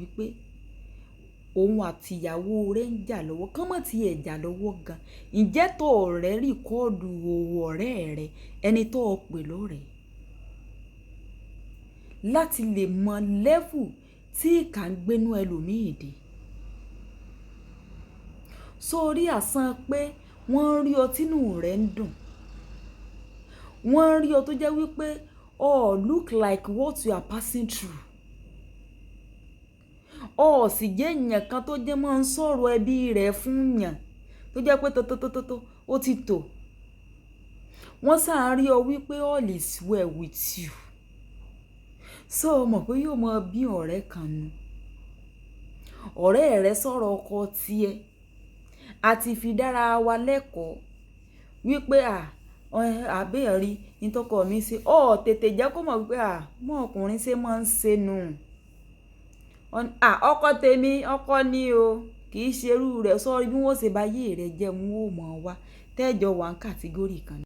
wípé òun àti ìyàwó rẹ̀ ń jà lọ́wọ́, kán mọ̀ tí ẹ̀ jà lọ́wọ́ gan. Ǹjẹ́ tó ọ̀rẹ́ record òwò ọ̀rẹ́ rẹ, ẹni tó o pè lọ́rẹ̀ẹ́, láti lè mọ level tí ìkà ń gbénú ẹlòmíì dé? Sórí àsán pé wọ́n ń rí ọ tínú rẹ̀ ń dùn, wọ́n ń rí ọ tó jẹ́ wípé o look like what you are passing through, ọ sì jẹ́ èèyàn kan tó jẹ́ máa ń sọ̀rọ̀ ẹbí rẹ̀ fún yàn, tó jẹ́ pé tótótótótó ó ti tò. Wọ́n sáà rí ọ wípé all is well with you. So o mọ̀ pé yóò mọ bí ọ̀rẹ́ kan nu. Ọ̀rẹ́ rẹ sọ̀rọ̀ ọkọ tiẹ̀, a ti fi dára wa lẹ́kọ̀ọ́ wípé à àbẹ́ẹ̀rí ní tọkọ mi ṣe, ọ tètè jẹ́ kó mọ̀ wípé à mọ́ ọkùnrin ṣe máa ń ṣe nù. À ọkọ tèmi ọkọ ni o, kì í ṣe irú rẹ̀. Sọ́rí bí wọ́n ṣe bá yé rẹ̀ jẹ́, wọn ó mọ̀ wá tẹ́jọ wà ń category kan.